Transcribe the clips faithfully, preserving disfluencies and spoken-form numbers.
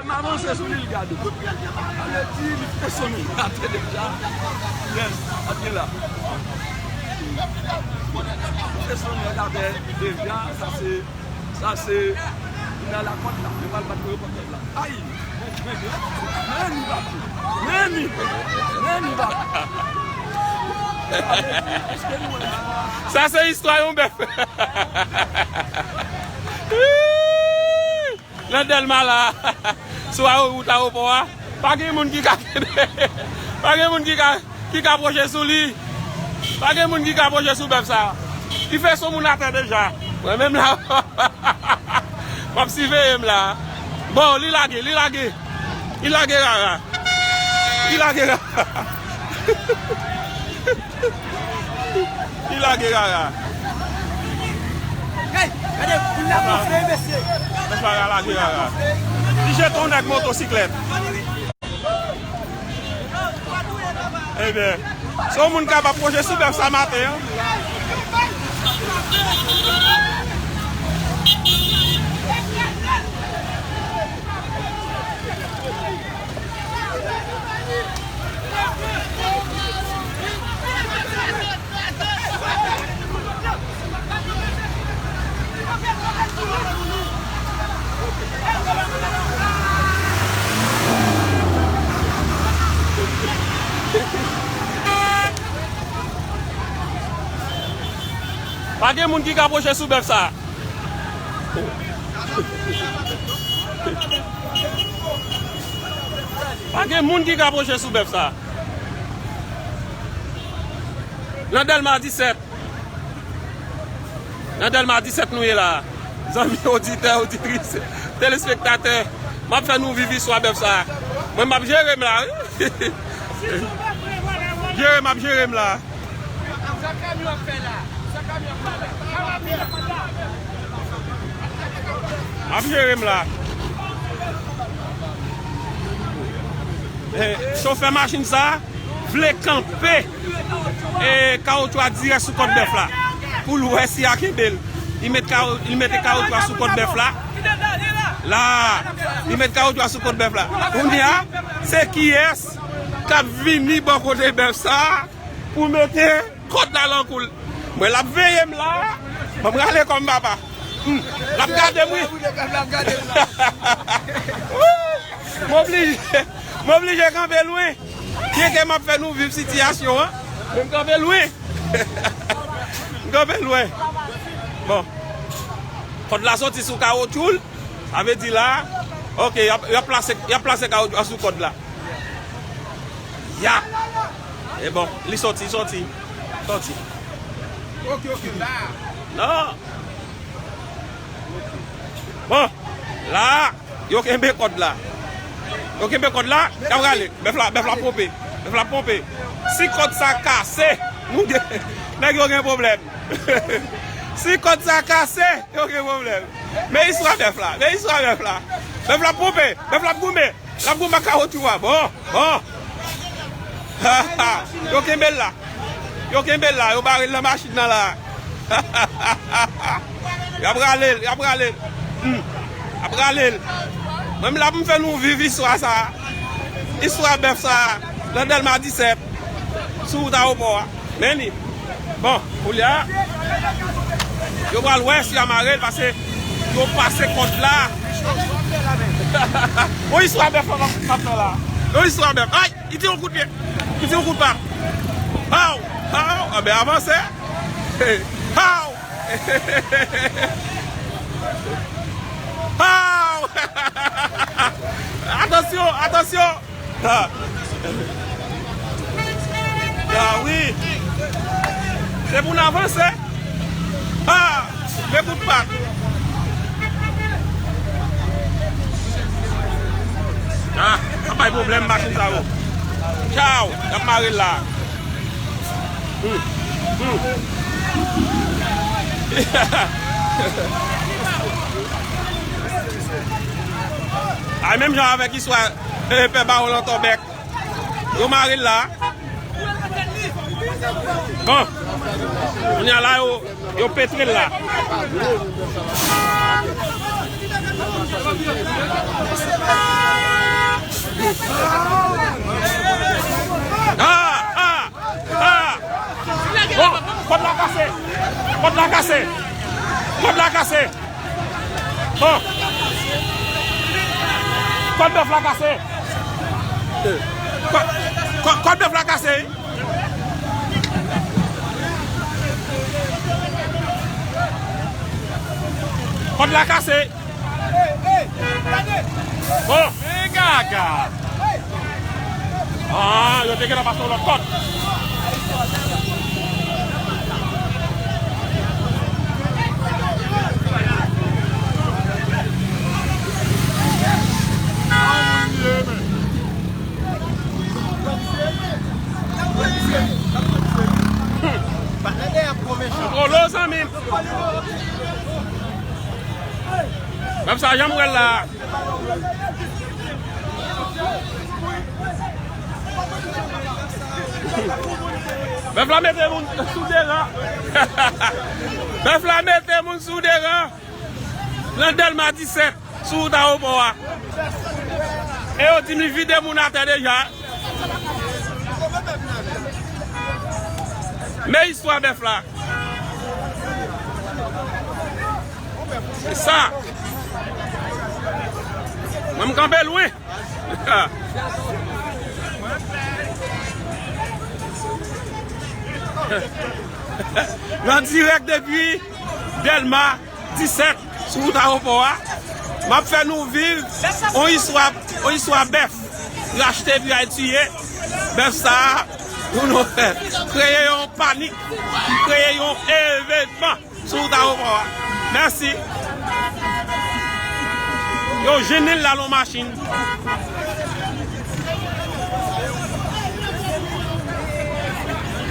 M avanse sou li, l gade. Sa vle di li te sonnen atè deja. Yes, ap gen la. Li te sonnen atè deja, sa se, sa se, li nan lakòt la. Li pral bat pou yo kòt la. Ay! Men li, papi! Men li! Men li, papi! Sa se istwa yon bèf. Nan Dèlma la, sou awo-, wout ayewopò a, pa gen moun ki ka kenbe, pa gen moun ki ka, ki ka pwoche sou li. Pa gen moun ki ka pwoche sou bèf sa. Li fè son moun atè deja. Mwen menm la, m ap siveye m la. Bon, li lage, li lage. Li lage rara. Li lage rara. Li lage rara. Hey, gade, moun la gonfle, mesye. Mesye a lage rara. Li jete yon nèg motosiklèt. Ebyen, se yon moun k ap pwoche sou bèf sa maten an. Pa gen moun ki ka pwoche sou bèf sa. Pa gen moun ki ka pwoche sou bèf sa. Nan Dèlma disèt. Nan Dèlma disèt nou ye la. Zanmi oditè, oditris, telespektatè, m ap fè nou viv istwa bèf sa. Mwen, m ap jere m la, wi. Jere m ap jere m la. M ap jere m la. Eh, chofè machin sa vle kanpe, eh, kawotchou a dirèk sou kòt bèf la pou l wè si a kenbe l. Li met kawo-, li mete kawotchou a sou kòt bèf la. La, li met kawotchou a sou kòt bèf la. Kounye a, se kiyès k ap vini bò kote bèf sa pou mete kòd la nan kou l. Mwen, l ap veye m la. Ban m rale kò m, papa. Hmm. L ap gade m, wi. M oblije, m oblije kanpe lwen. Byenke m ap fè nou viv sitiyasyon an, men m kanpe lwen. M kanpe lwen. Bon. Kòd la soti sou kawotchou l. Sa vle di la, ok, y ap, y ap plase, y ap plase kawotchou a sou kòd la. Ya! E bon, li soti, soti. Soti. Ok, ok, la. Non. Bon, la, yo kenbe kòd la. Yo kenbe kòd la, y ap rale. Bèf la, bèf la ponpe. Bèf la ponpe. Si kòd sa kase, nou gen, nèg yo gen pwoblèm. Si kòd sa kase, yo gen pwoblèm. Men istwa bèf la, men istwa bèf la. Bèf la ponpe, bèf la goumen. L ap goumen ak kawotchou a. Bon, bon. Yo kenbe l la. Yo kenbe l la, yo bare l nan machin nan la. Y ap rale l, y ap rale l. Hmm. Y ap rale l. Mwen, m la pou m fè nou viv istwa sa. Istwa bèf sa, nan Dèlma disèt, sou wout ayewopò a. Men li. Bon, koulye a, yo pral wè si y a mare l, paske yo pase kòd la. Yon istwa bèf la m ap fè la. Yon istwa bèf. Ay, li te yon kout pye. Li te yon kout pa. Haw! Haw! Anben, avanse. Haw! Haw! Atansyon, atansyon! Ha! Ah wi! Se pou n avanse! Ha! Men kout pa! Ah! Ap bay pwoblèm machin sa yo! Tchaw! Y ap mare l la! Hmm. Hmm. Ay, menm jan avèk istwa, eh, pè Bawon Lantòbèk. Yo mare l la. Bon. Kounye a la, yo, yo petre l la. Kòd la kase. Kòd la kase. Bon. Kòd bèf la kase. Kò-, kò-, kòd bèf la kase, wi. Kòd la kase. Bon. Men gaga. Ah, yo te gentan pase yon lòt kòd. Kolo, zanmi m. Menm sa, jan m wè l la. Bèf la mete moun sou de ran. Bèf la mete moun sou de ran. Nan Dèlma disèt, sou wout ayewopò a. E yo di m li vide moun atè deja. Men istwa bèf la. Se sa. Mwen, m kanpe lwen. Nan dirèk depi Dèlma disèt, sou wout ayewopò a, m ap fè nou viv yon istwa, yon istwa bèf. Rachte epi al tiye. Bèf sa a, pou nou fè, kreye yon panik, kreye yon evènman sou wout ayewopò a. Mèsi. Yo jennen l la nan machin.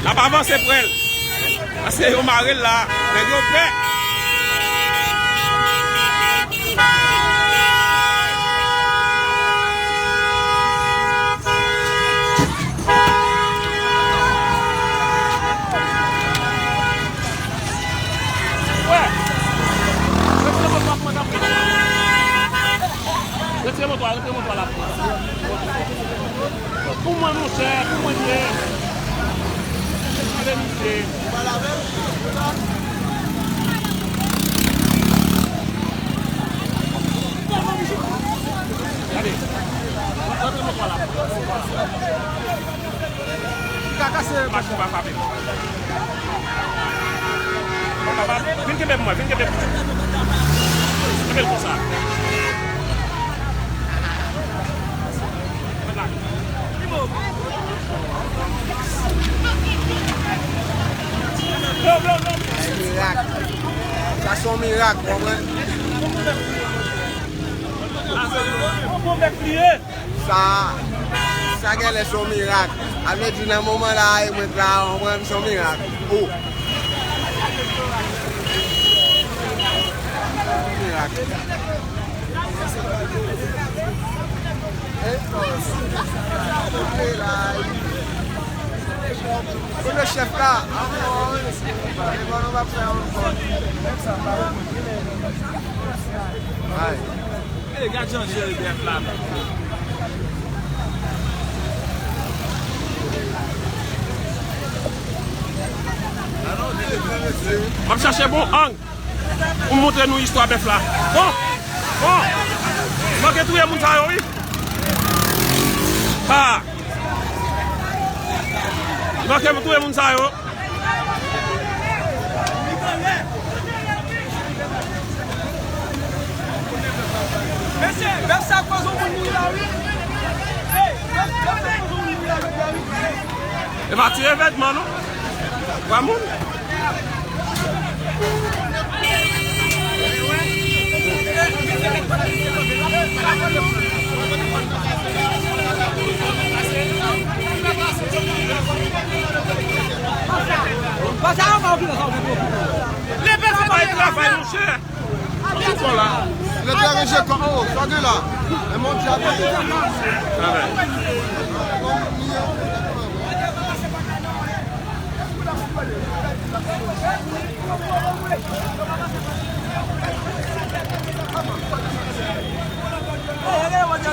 N ap avanse prè l. Paske yo mare l la. Nèg yo pè. Wè. Retire moto a pou mwen, tanpri. Retire moto a, retire moto a la. Pou mwen, monchè, pou mwen, monchè. Gade misye. Gade. Retire moto a la. Machin pa frape. Vin kenbe pou mwen, vin kenbe pou mwen. Kenbe l konsa. Mirak. Sa se yon mirak, w konprann? Sa, sa genlè se yon mirak. A vle di, nan moman la, e mwen k la, w konprann, se yon mirak. O. Mirak. Kote chèf la? E bon, nou p ap fè ankò. Ay. E, gad jan jere bèf la menm. M ap chache bon ang pou m montre nou istwa bèf la. Bon, bon, li manke touye moun sa yo, wi. Ha! Li manke touye moun sa yo. Mesye, bèf sa koz yon moun mouri la, wi. Hey, bèf, bèf sa koz yon moun mouri la, wi. E pa ti evènman, non. Twa moun. Pase anba ou ki nan sa ou fè twòp. Leve sa bay travay, monchè. Sou kò la. Lè te ranje kò, o, sa gen la. E mon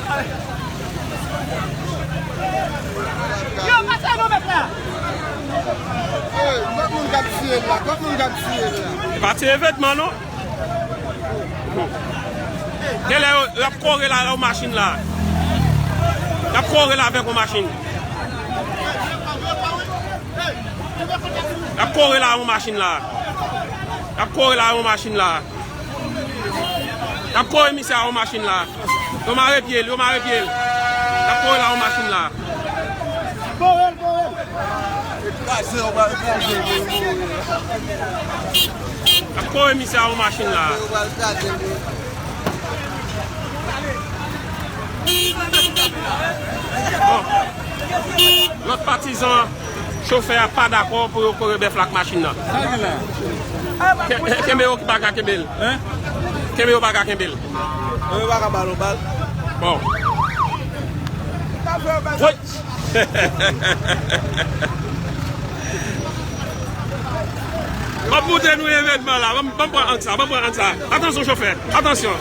Dye. Yo, pase non, mèt la. Kot moun k ap tiye l la? Kot moun k ap tiye l la? E pa ti evènman non. Genlè yo, y ap kore la, la yon machin la. Y ap kore la avèk yon machin. Y ap kore la yon machin la. Y ap kore la yon machin la. Y ap kore misye a yon machin la. Yo mare pye l, yo mare pye l. Y ap kore la yon machin la. Kore l, kore l. Kraze, yo pral kraze l, yo mare. Y ap kore misye a yon machin la. Yo pral kraze l. Bon. Lòt patizan chofè a pa dakò pou yo kore bèf la ak machin nan. Sa gen la? Ke- Kenbe yo ki pa ka kenbe l. Hein? Kenbe yo pa ka kenbe l. Yo pa ka ba l yon bal. Bon. Woy! M ap montre nou evènman la. Ban m, ban m pran ang sa, ban m pran ang sa. Atansyon, chofè. Atansyon.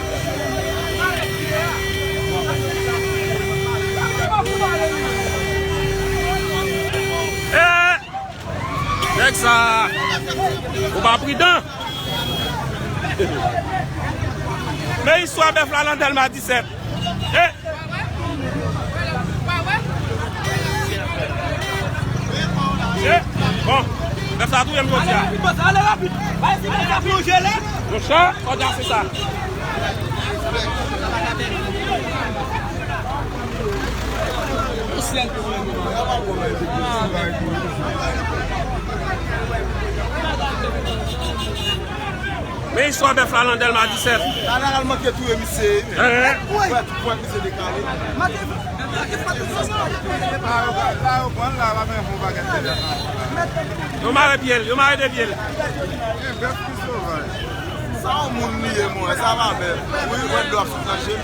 Eh! Nèg sa, ou pa pridan. Men istwa bèf la nan Dèlma disèt. Eh! Eh, bon, bèf sa touye m jodi a. Ale rapid, ale rapid. Bay si bèf sa plonje la. Monchè, kòd la se sa. Men istwa bèf la nan Dèlma disèt. Talè al manke touye misye. Hein? Wè, tout pwen misye dekale. La yo pran, la yo pran, la pa men fon bagay. Yo mare pye l, yo mare de pye l. Gen bèf ki sovaj. Sa yon moun li ye, mwen, sa pa bèf. Wi, wè dlo ap sot nan je l.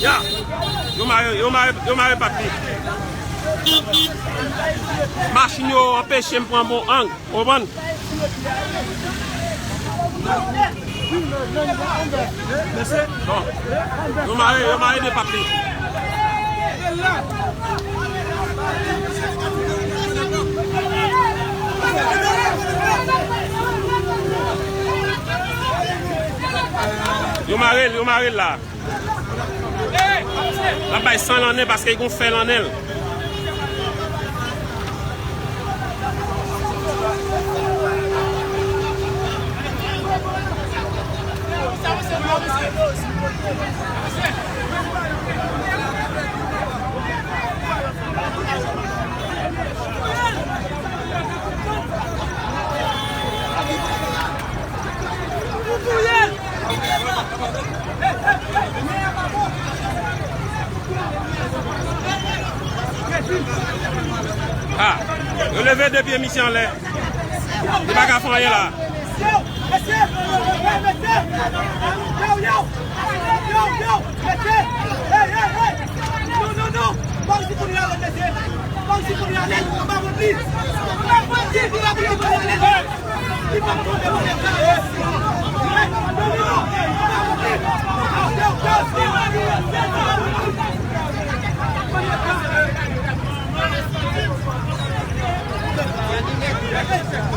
Ya. Yo mare, yo mare, yo mare pat li. Machin yo anpeche m pran bon ang. Konprann? Bon. Yo mare, yo mare de pat li. Yo mare l, yo mare l la. L ap bay san nan nen paske l gon fè nan nen l. Ah, yo leve de pye misye anlè. Li pa ka fè anyen la.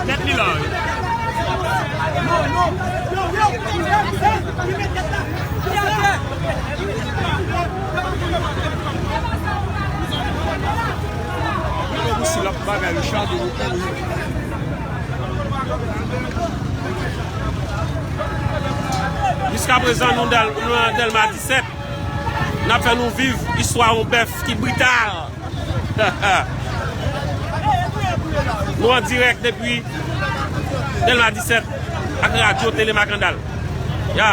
Nèt li la wi. Ou si l ap bagay, Richard, ou kouri. Jiskaprezan, nou Dèl-, nou nan Dèlma disèt. N ap fè nou viv istwa yon bèf ki brital. Nou an dirèk depi Dèlma disèt ak Radyo Tele Makandal. Ya.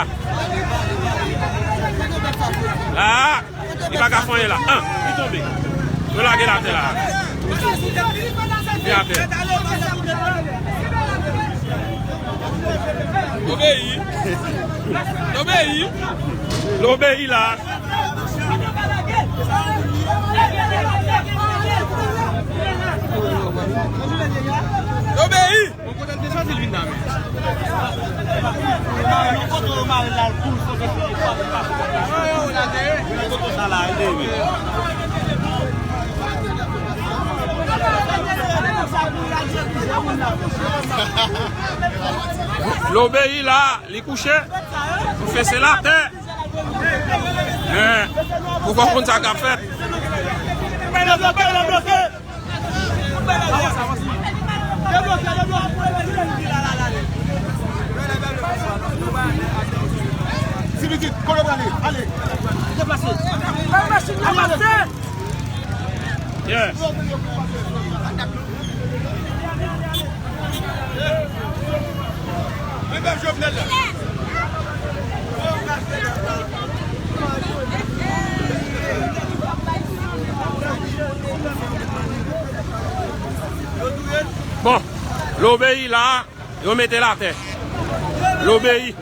La. Li pa ka fè anyen la. An, li tonbe. Yo lage l atè la. Li atè. L obeyi. L obeyi. L obeyi la. Yon kote l te soti l vin la menm. Yon kote yo mare l la l koul fò ke se yon kote sa la ede men. Lobeyi la, li kouche. Konfese l atè. Men, pou konprann sa k ap fèt. Deplase. Bay machin nan pase. Yes. Bon, Lobeyi la, yo mete l atè. Lobeyi.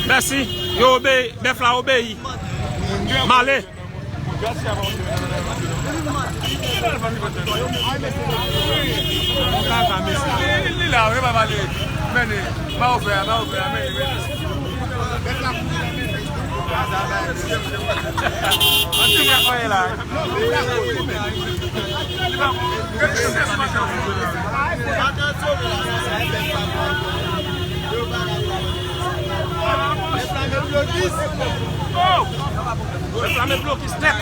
Mèsi. Yo obeyi. Bèf la obeyi. M ale. Li la, wi, pa pale. Mennen. Ba ou fè a, ba ou fè a, mennen, mennen. Ann di mwen fè la. Reklame blokis nèt.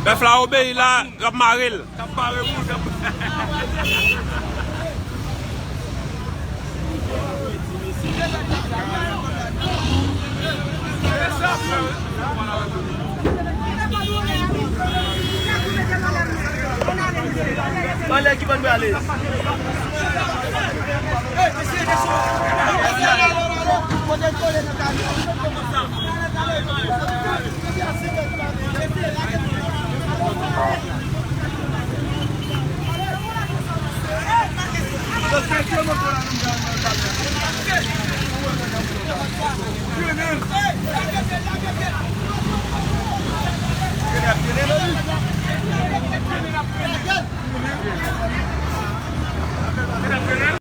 Bèf la obeyi la, y ap mare l. Anlè ki bann prale.